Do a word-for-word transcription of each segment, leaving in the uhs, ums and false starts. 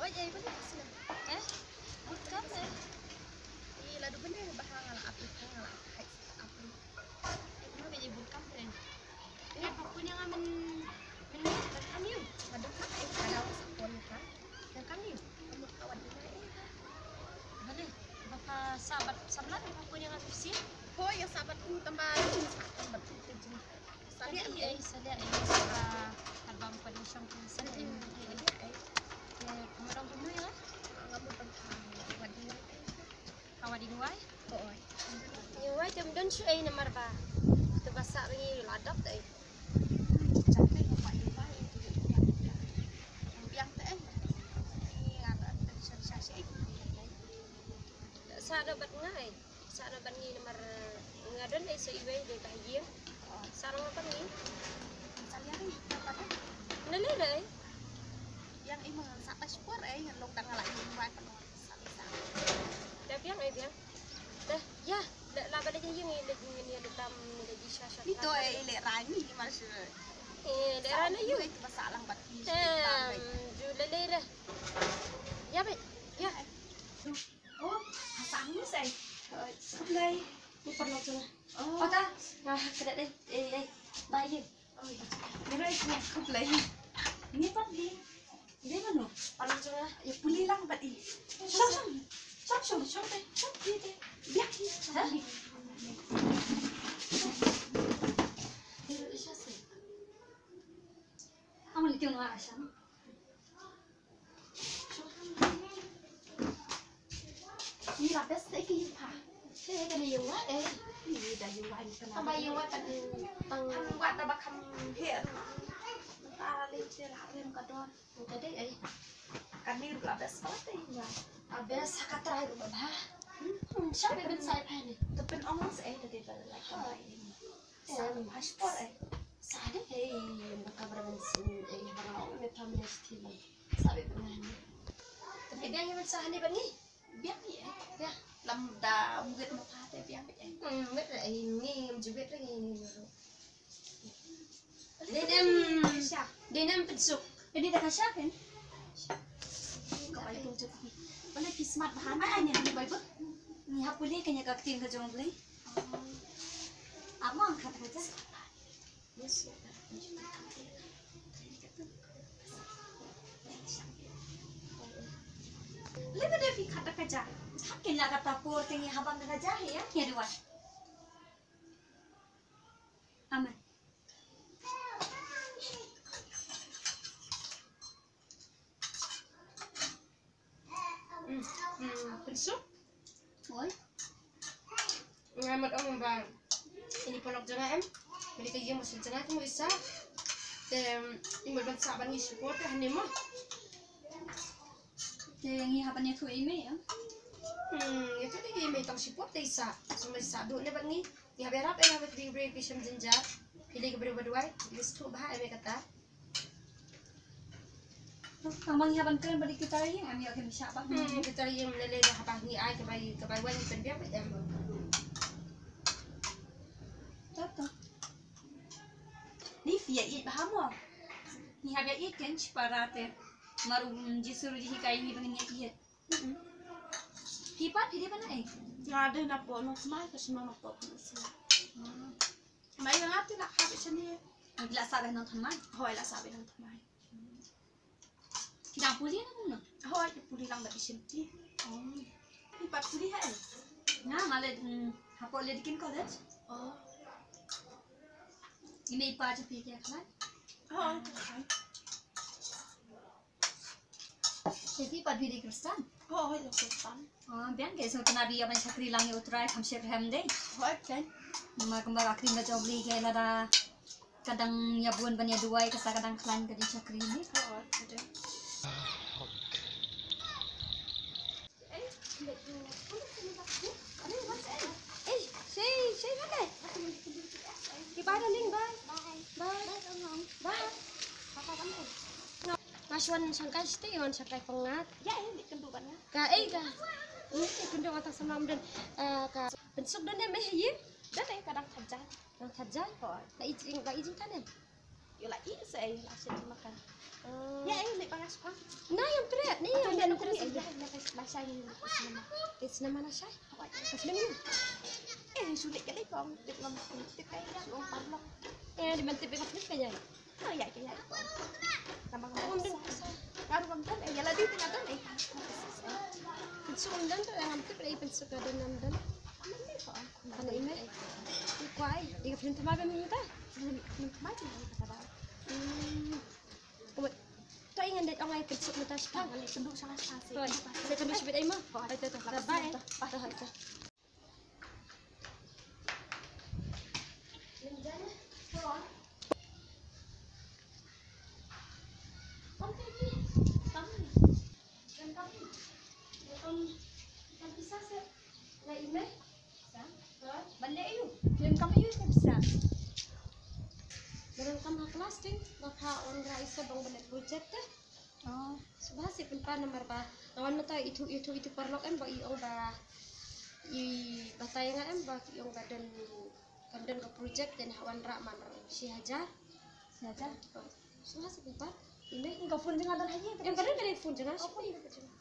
Oi, eh, bun kam sila. Eh? Bun kam, eh? Eh, ladu bun, eh, bah nga la ap, nga la ap, hai, ap. Eh, kumno ba ïa bun kam, eh? Eh, ba pun ïa nga men, men ni, ba kam ïa. Ladu kam, eh, ka daw sa pun ka. Ïa kam ïa. Ka mut ka wat ïa, eh. Balei? Ba ka sah bad samla, ba pun ïa nga tu sien. Hooid, ïa sah bad tu tang ba, sah bad tu tu. Sa liang, eh, sa liang, eh, sa, ha bang pa dei shong tu sa liang, eh, eh, eh, ka mut ong kumno ïa nga? Nga mut ong ka Wadiwai. Ka Wadiwai? Hooid. Wadiwai te ym don shuh, eh, namar ba to ba sah ri la dap, eh. Sa da bad nga, eh. Sa da bad ngi namar, eh, nga don, eh, sa iwei dei ba ha ïing. Sa da bad ngi. Sa liang, eh, na lei dei. Biang, eh, ma sa paspor, eh, nga long tang nga la ïing wai pa. Sa, sa. Da biang, eh, biang. Da, ïa, la, la ba leit ïing, eh, leit ïing, eh, leit tam, eh, leit sha, sha. Ni to, eh, leit rani, ni mas. Eh, leit rani ïa. Itu ba sa lang bad ni. Em, ju lei lei da. Ïa, bye. Ïa. Oh, ha sang ni sai. Khublei. Ni paralok jong nga. Oh. Ota. Nga ka dei. Eh, eh. Bye. Oi. Ni roi ni khublei. Ni pat ni. Ni mano? Paralok jong nga. Ïa pule lang bad i. Shong, shong. Shong, shong, shong te. Shong te. Biang. Ha? Ni roi sha se. Amal tiong nga shong. Ni la best te ki pa. Che ka ni ïa wa, eh. Ni da ïa wa ni ka. Ka ba ïa wa ka ni tang. Kan wa da ba kan he. Ta le che la rem ka don. Ka dei, eh. Ka ni la best pa te ïa wa. A best ha ka trai ba ba. Hmm, sha be ben sai pa ni. Te pen ong se, eh, te dei ba la ka ba ni. Sa ni paspor, eh. Sa dei, eh, ba ka ba ben sin, eh, ba ong me pa me sti. Sa be ben ni. Te biang ïa sa ni ba ni. Biang ïa, eh. Ïa. Lam da wit ma pa te biang ïa. Hmm, wit ïa, eh, ni, em ju wit ïa, eh, ni. Dei nem, dei nem pynsuk. Ini da ka sha kan? Ka bai pynsuk. Bale ki smat bahan. Ai, ai, ni bai buk. Ni hap pule kan ïa ka ktien ka jong Blei. Ap ma angkat ka ja. Leba de phi khat da ka ja. Hak kin la ka ta por te ngi haban da ka ja hi ya. Ngi duwai. Amen. Hmm, hmm, pynsuk. Oi. Nga mut ong ba ini paralok jong nga em. Bad ka ïing ba shu jngai kumno i sah. Te i mut ban sah ban ngi support te hangne mo. Te ngi hap ban ïathuh ïa i mei em. Hmm, ïathuh ïa i mei tang support te i sah. Shu mei sah duh ne bad ngi. Ngi hap ïarap em, hap ïa ki briew ki shem jynjar. Ki lei ki briew ba duwai, ki sngewthuh bha em ïa kata. Tang ma ngi hap ban kren bad ki trai ïing, em ïa ki mih shah bad. Hmm, ki trai ïing lei lei da haba ngi ai ka bai, ka bai wan ngi pynbiang bad em. To to. Ni phi ïa ïeit bha mo. Ngi hap ïa ïeit kan shipara te. Mar u Jisu ruh u hikai ngi ba ngin ïa ïeit. Phi pat phi dei ban ai? Nga dei na pok nongthymmai, ka shnong na pok nongthymmai. Ma ïa nga te la hap shane. Ngi la sah beit nongthymmai. Hooid, la sah beit nongthymmai. Ki dang pule na kumno? Hooid, ki pule lang bad ki shim ti. Oh. Phi pat pule ha ei? Nga, nga leit, mm, hapoh Ledikin College. Oh. I mei i pa jong phi ki khlaiñ? Hooid, ki khlaiñ. Te phi pat phi dei Khristan? Hooid, dei Khristan. Ah, biang, ka sngewtynnat ïa ban shakri lang ïa U Trai kham shyrkhei dei. Hooid, kan. Namar kumba ka ktien ka jong U Blei ka ïa lada ka dang ïa bun ban ïa duwai ka sa ka dang khlaiñ ka jingshakri ne. Hooid, ka dei. Ei, shei, shei, bye. Bye, darling, bye. Bye. Bye. Bye. Nga shu wan shangkai shatei, wan shangkai pyngat. Ïa, eh, leit kynduh bad nga. Ka, eh, ka. Hmm, kynduh nga tang samla ym don. Eh, ka pynsuk don ne me hi. Don eh, ka dang khajan. Dang khajan? Hooid. La i jing, la i jingkhan ne? Ïa la i se, ïa la shet makan. Ïa, eh, leit ba nga shipang. Na, ïa ym treh, ni ïa ym Eh, ïa, ïa, ka Lashai, ka cinema. Ka cinema Lashai? Ka film ïa. Eh, shu leit ka leit kong, tip ngam tip ka ïa, shu ong parlok. Eh, di man tip ka film ka ïa. Oh, ïa, ïa, ïa. Tama ngam tip. Ngam tip, eh, ïa la di tengah don, eh. Kan shu ong don tu, eh, ngam tip, eh, kan shu ka don, ngam don. Kan ine. Kuai, di ka film tama ba mynta. Film tama tu, kata ba. Hmm. Kumut. To ïa ngan dei ong ai kynsuk mynta sha. Ngan leit kynduh sha nga sha. Hooid. Leit kynduh shibit ai mo. Hooid. Hooid, to, to. Bye. Bye. To, hooid, to. Kam pisa se. Nga email. Ban leh aïu? Phi donkam aïu ka pisa? Nga donkam ha klas ding, ba ka wanrah i Sep ba un ban leh project te. Oh. Sngewbha seh pynpan namar ba nga wan mynta ithuh ithuh ithuh paralok em ba i ong ba i batai nga em ba i ong ba don, kam don ka project te, hap wanrah man shi hajar. Shi hajar? Oh. Sngewbha seh pynpan. Ine ka phone jong nga don ha ïing. Em, ka don, ka don phone jong nga. Oh, phone jong nga.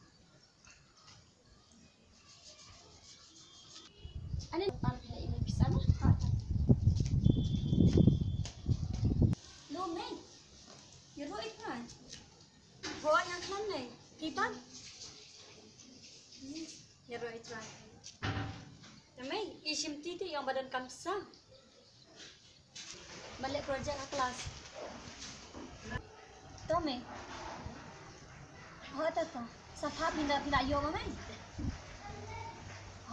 Ani pan phi ïa i mei pisa mo? Lo mei. Ïaroh i trai. Ho, ïa khlem mei. Phi pan. Ïaroh i trai. Ïa mei, i shim ti te ïa ong ba donkam pisa. Ban leh project ha klas. To mei. Hooid to, to. Sa phah phi da, phi da ïoh ma mei.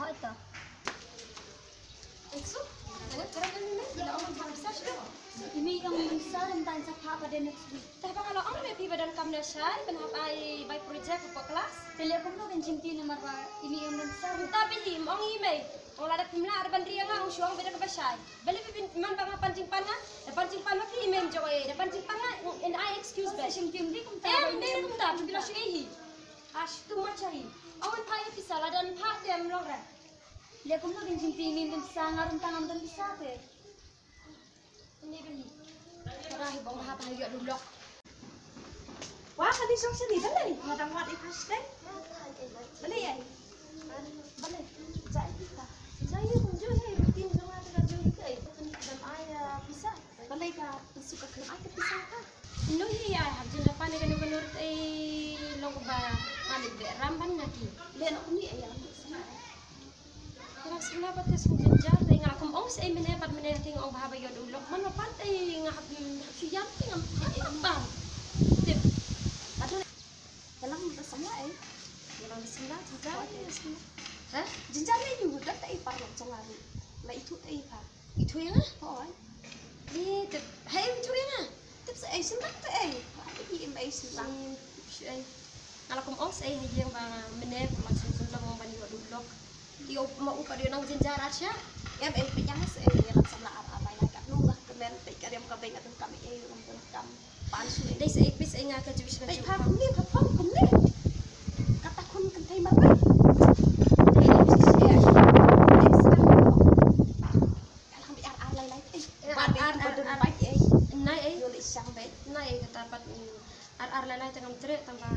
Hooid to. Eso. Hooid, kren mei, phi da ong phi da sa shu. I mei ong sa, ym tang sa phah ba dei next week. Te ba nga la ong mei phi ba donkam na shai, ban hap ai bai project ha klas. Te leh kumno ban shim ti namar ba i mei ong sa. Mynta phi ong i mei. Ong lada phim lah ban ri ïa nga, ong shu ong ba dei kaba shai. Balei phi pyn, man ba nga pan jingpan nga? Da pan jingpan ma phi i mei, ym jong ei. Da pan jingpan nga, and I excuse back. Shim ti ym dei kumta. Em, ym dei kumta, phi la shu ei hi. Ash, too much hi. Ong yn phah ïa pisa, lada ym phah te ym long re. Leh kumno ban shim ti, i mei ym don pisa, nga ruh tang ngam don pisa te. Ni beli. Para hi bong ha pa ïoh dulok. Wah, kani song sini balei? Nga dang wad i plastik. Balei ai? Balei? Jai kita. Jai kun jai rutin jong nga ka jai kita. Kan ai pisa. Balei ka suk ka kan ai ka pisa ka. Ino hi ai hap jin dapan ka nu ka nur ai long ba. Malik be ram ban ngati. Leh na uni ai. Nga la sngewlad ba te sngewjynjar te nga la kum ong sa ei mynne bad mynne te nga ong ba haba ïoh da u lok man ba pat te nga hap, hap shu ïam te ngam, eh, eh, bam. Tip. Aduh. Ka la kum ka sngewlad ei. Nga la sngewlad jynjar. Ha? Jynjar ne ïu da te ei paralok jong nga ruh. La ithuh te ei pa. Ithuh ïa nga? Hooid. Ni tip. Hei, ithuh ïa nga. Tip sa ei sngewlad te ei. Ai ki im ei sngewlad. Ni tip shu ei. Nga la kum ong sa ei ha ïing ba mynne kum la sngewlad ong ban ïoh da u lok. Ïoh ma u pat ïoh nang jynjar ar sha. Em, em, peit ïa nga sa ei, ïa la samla ar, ar lai lai katno ba kmen, peit ka riam ka beng, ka donkam ei, ka donkam pan shu ei. Dei sa ei, peit sa ei nga ka juish nga. Peit pha kumne, pha pha kumne. Kata khun kynthei mar ba. Dei sa ei. Dei sa ei. Ka la kham ar, ar lai lai ei. Ar, ar, ar, ar. Nai ei. Ïoh leit shang beit. Nai ei kata pat. Ar, ar lai lai te ngam treh tang ba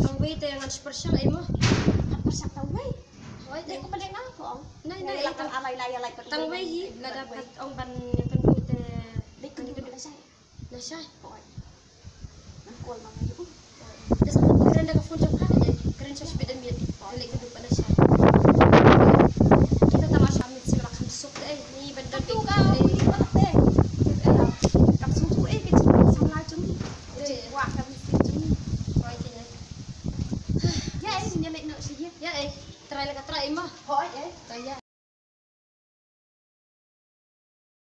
tang wei te ngan shu pyrshang ei mo. Ngan pyrshang tang wei. Hooid. Te ko pynleh nga ko ong. Nai, nai, ei tang ar lai lai lai tang wei hi lada pat ong ban kynduh te. Dei kynduh na shai. Na shai. Hooid. Ngan call ma nga ïa u. Te sa kren da ka phone jong pha te kren sha shibit da miet. Te leh kynduh pat na shai.